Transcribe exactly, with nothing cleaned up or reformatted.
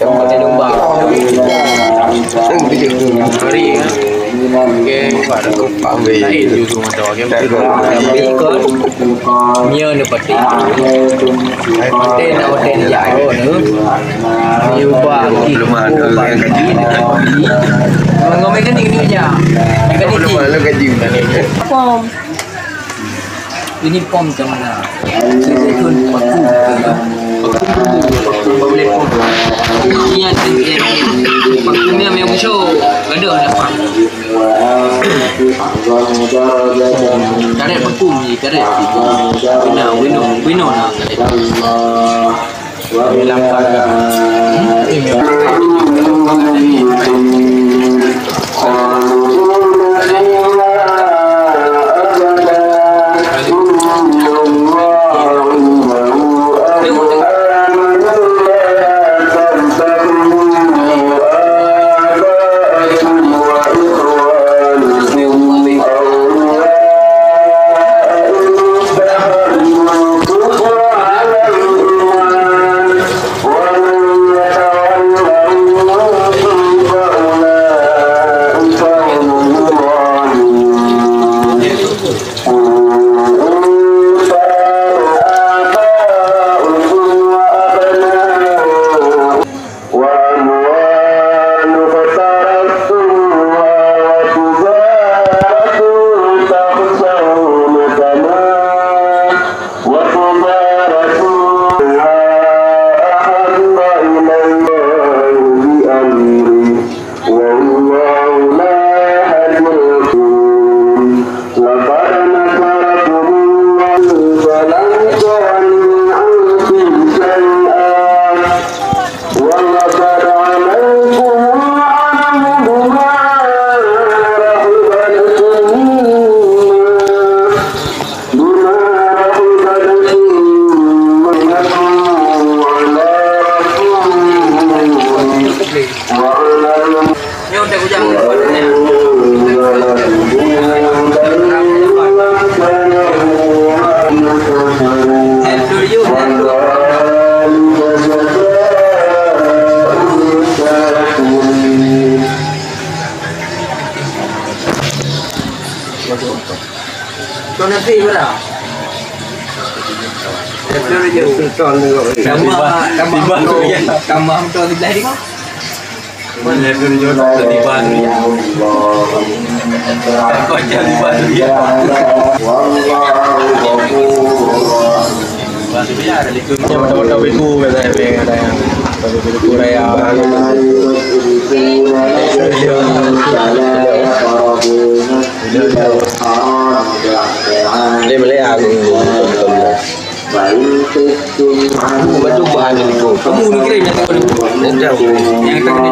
Pakai lumba. Hari, ya. Okey. Lain tu semua tu. Okey. Ikut. Nyo ni pati. Pati nak hotel jauh tu. Ni ubah. Belum ada yang kaji. Ngomong kan ni kerja. Kan ni. Belum ada kaji. Pom. Ini pom macam mana? Ini pun paku. Paku, paku, paku boleh pom. Ini yang, yang, yang paku ni yang musuh. Ada, ada pom. Karet paku ni, karet. Bina, bina, bina lah karet. ومن يتولهم منكم فأولئك هم الظالمون. قل إن كان آباؤكم وأبناؤكم وأموال اقترفتموها وتجارة تخشون كسادها وتجارة أحب إلى الله بأمره والله لا يهدي القوم. لقد نصركم الله فلم تغن عنكم شيئا وضاقت عليكم الأرض بما رحبت ثم بما رحبت ثم ولكم وعلى Tuan Nasir berapa? Tambah, tambah, tambah, tambah, tambah sebelah ni kau. Mana tu dia? Tiba tu ya. Kau jangan tiba tu ya. Tiba tu ya, ada itu. Macam betul-betul bego kata dia, kata yang. Betul-betul bego raya. Dia melihat aku. Baik, itu. Aku baca buah ni, Niko. Kamu ni kira yang tak boleh. Yang tak boleh.